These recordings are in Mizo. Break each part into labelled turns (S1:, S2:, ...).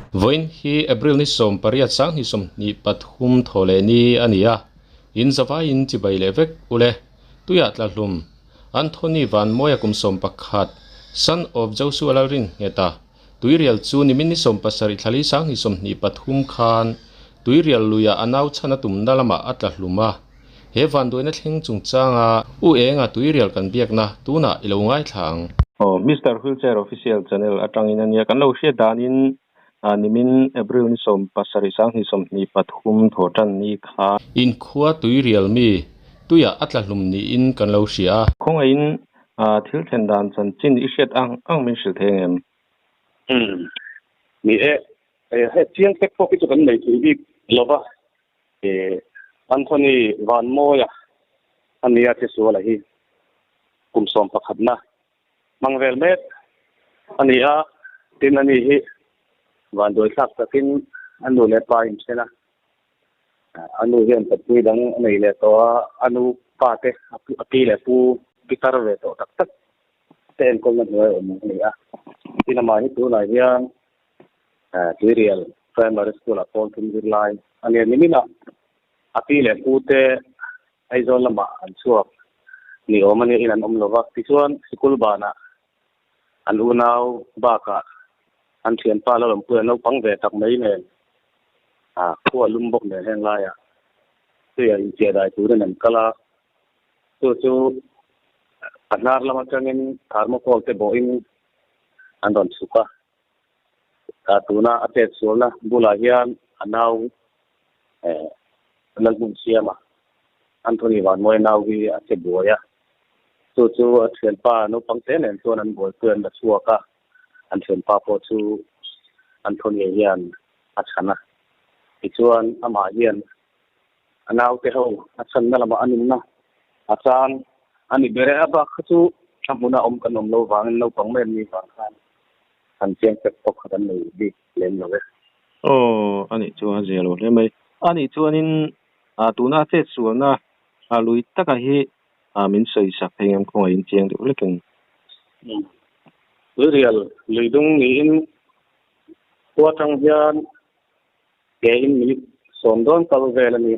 S1: Vawiin hi April ni 18 2023 thawhleh ni a ni a, in zavaiin chibai leh vek ule tuiah tla hlum Anthony Vanmawia kum 11, son of Joshua Lalringheta, Tuirial chu nimin ni 17 thlali 2023 khan Tuirial luiah a nau chhan a tumna lamah a tla hlum a. He vanduaina thleng chungchanga U Enga Tuirial kan biakna tunah i lo ngaithla ang. Aw Mister Wheelchair Official channel atangin a nia kan lo hriat danin nimin April ni 17 2023 thaw tan ni kha. Inkhua Tuirial mi tuiah a tla hlum niin kan lo hria a. Khawngaihin thil thlen dan chanchin i hriat ang ang min hrilh thei ang em?
S2: Umm ni e, hei chiang tek pawh hi chu kan nei thei bik lova. Anthony Vanmawia a nia Chesuala hi kum 11 na hmang vel mek a ni a, tin ani hi vanduai thlak takin a nu leh pa in then a, a nu hian patpui dang a nei leh tawh a, a nu pa te a pi leh pu pitar ve tawh tak tak te enkawlna hnuai awm a ni a, tin amah hi tunah hian Tuirial Primary School-ah pawl thum zirlai a ni a. Niminah a pi leh pute Aizawl lamah an chhuak ni awm a nia in an awm lova. Tichuan sikul banah an unau bakah an thianpa la rawn pui a naupang ve tak mai nen khua lum bawk nen heng laiah tuiah inchiah dai turin an kal a. Chu chu a hnar lam atangin thermocol te bawhin an rawn chhuk a. Tuna a chet sualna bulah hian a nau Lalhmun Siama, Anthony Vanmawia nau hi a che buai a. Chu chu a thianpa naupang te nen chuan an buaipui an la chhuak a, an thianpa pawh chu Anthony hian a chhan a. Tichuan amah hian a naute ho a chhanna lamah a nunna a chan a ni ber e. A bak kha chu a hmuna awm kan awm lo vangin naupang mai an ni vang khan an chiang fek pawh kha kan nei bik lem lo e.
S1: Aw, a nih chuan a zia lo hle mai. A nih chuanin tuna a chet sualna lui taka hi min sawi sak thei ngam khawngaih in chiang deuh hlekin.
S2: Tuirial lui dung niin khua atang hian Ke in minute 10 dawn kal vel a ni.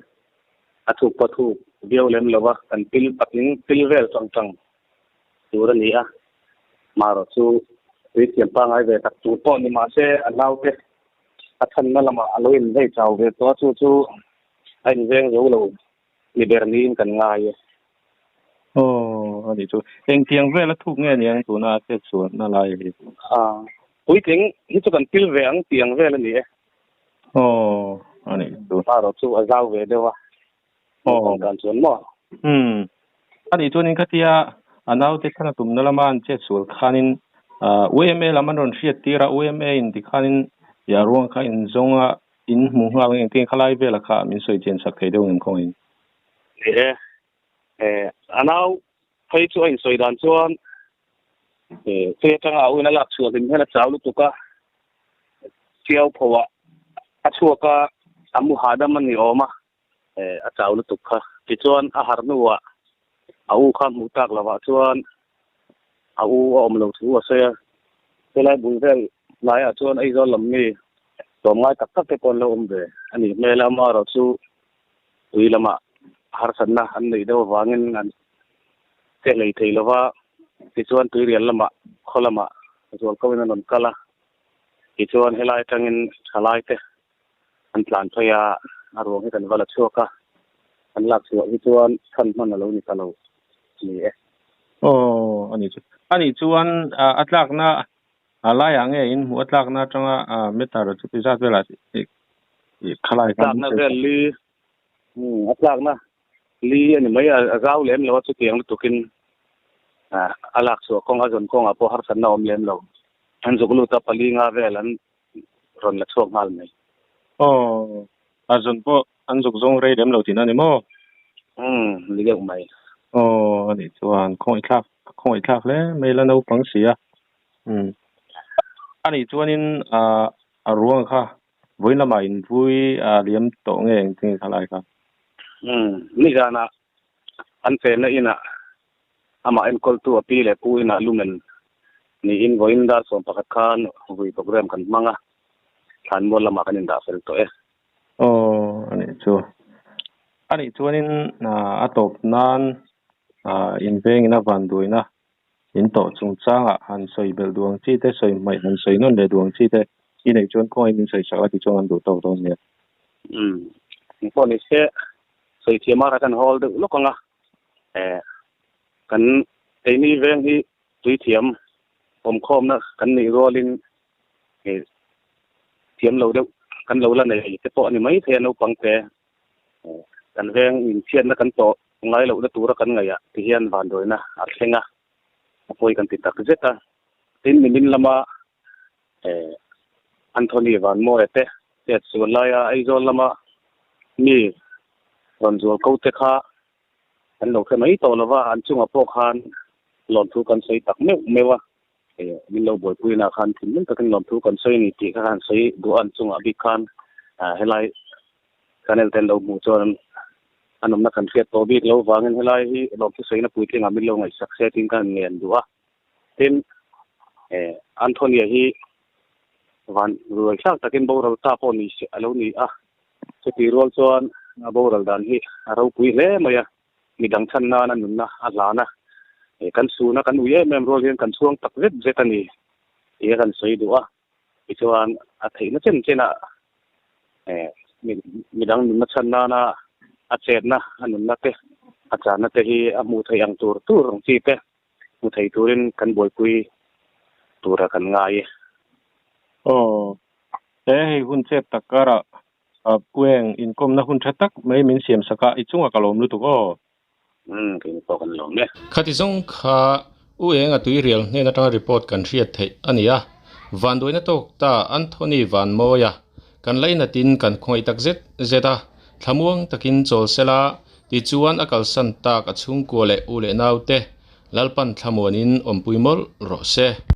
S2: A thuk pawh thuk viau lem lo a, kan pil patling pil vel tang tang tur a ni a. Marawh chu tui thiam pangai ve tak tur pawh ni mahse a naute a chhanna lamah a lo invei chau ve tawh a, chu chu a inveng zo lo ni ber niin kan ngai e.
S1: Aw, a nih chu. Engtiang vel a thuk nge niang tuna a chet chhuahna lai hi?
S2: Puitling hi chu kan pil ve ang tih ang vel a ni e.
S1: Aw, a nih chu.
S2: Erawh chu a zau ve deuh a. Aw. Dan chuan maw?
S1: Umm. A nih chuanin khatia a naute thlan a tumna lama an chet sual khanin UMA lam an rawn hriat tir a, UMA in tikhanin i a ruang kha in zawng a, in hmu nghal nge engtin khalai vela kha min sawi chian sak thei deuh ngem khawngin?
S2: Ni e. A nau phei chu a insawi dan chuan chei atanga a uin a lak chhuah hlim hian a chau lutuk a, chiau phoah a chhuak a, a mu hahdam a ni awm a, a chau lutuk kha. Tichuan a harh hnuah a u kha hmuh tak lovah chuan a u a awm lo thu a sawi a, helai bul vel hnaiah chuan Aizawl lam mi tlawmngai tak tak te pawh an lo awm ve a nih hmel a, amaherawh chu tui lamah harsatna an neih deuh avangin an che hlei thei lo va, tichuan tuirial lamah khaw lamah zualko in an rawn kal a, tichuan helai atangin thalai te an tlan phei a, a ruang hi kan va la chhuak a, an lak chhuah hi chuan chhan hman a lo ni ta lo ni e.
S1: Aw, a nih chu. A nih chuan a tlakna A laiah nge in hmuh a tlakna atanga meter chuti zat velah khalai
S2: khan tlakna vel li a tlakna li a ni mai a zau lem lo a chutiang lutukin a lak chhuah kawng a zawn kawngah pawh harsatna a awm lem lo an zuk lut a pali nga vel an rawn la chhuak nghal mai.
S1: Aw a zawn pawh an zuk zawng rei lem lo tihna a ni maw?
S2: Umm ni deuh mai.
S1: Aw a nih chuan khawngaih thlak khawngaih thlak hle mai la naupang si a. Umm. A nih chuanin ah a ruang kha vawiin lamah in vui a liam tawh nge engtin nge khalai kha?
S2: Umm. Nizanah an chenna inah amah enkawltu a pi leh pu inah lumen niin vawiin dar 11 khan vui program kan hmang a. Thlanmual lamah kan indah fel tawh e.
S1: Aw, a nih chu. A nih chuanin a tawp nan invengin a vanduaina in tawh chungchangah han sawi belh duh ang chi te, sawi hmaih han sawi nawn leh duh ang chi te i neih chuan kawngin min sawi sak la tichuan an duh tawk dawn nia.
S2: Umm, engpawh ni se sawi thiam a kan hawl deuh lawk ang a, eh kan keini veng hi tui thiam awmkhawmna kan nih rualin eh thiam lo deuh kan lo la nei te pawh a ni mai thei a naupang te kan veng inchhiatna kan tawh ngai lohna tura kan ngaih ah ti hian vanduaina a thleng a, a pawi kan ti tak zet a. Tin, nimin lama eh Anthony Vanmawia te chet sual laia Aizawl lama mi rawn zual ko te kha kan lo hre mai tawh lova, an chungah pawh khan lawmthu kan sawi tak meuh meuh a. Min lo buaipui na khan thinlung takin lawmthu kan sawi a ni tih kha khan sawi duh a, an chungah bik khan helai channel te an lo hmuh chuan an awmna kan hriat tawh bik lo vangin helai hi lawmthu sawina puitlingah min lo ngaihsak se tiin ka han ngen duh a. Tin, Anthony-a hi van ruai thlak takin boral ta pawh ni se a lo ni a, chutih rual chuan a boral dan hi a ropui hle mai a. Midang chhan nana nunna a hlan a, kan suna kan ui em em rual hian kan chhuang tak zet zet a ni tih a kan sawi duh a. Tichuan a theihna chen chenah midang nunna chhan nana a chetna, a nunna te, a channa te hi a hmuh theih ang tur tur ang chi te hmu thei turin kan buaipui tura kan ngai e.
S1: Aw, he hei hun chep tak karah Pueng, inkawmna hun tha tak mai min siam sak a, i chungah ka lawm lutuk aw.
S2: Umm, keini pawh kan lawm e.
S1: Khati zawng kha U Enga Tuirial hnen atanga report kan hriat theih a ni a, vanduaina tawk ta Anthony Vanmawia kan lainatin kan khawngaih tak zet zet a, thlamuang takin chawl sela tichuan a kalsan tak a chhungkua leh u leh naute Lalpan thlamuanin awmpui mawlh rawh se.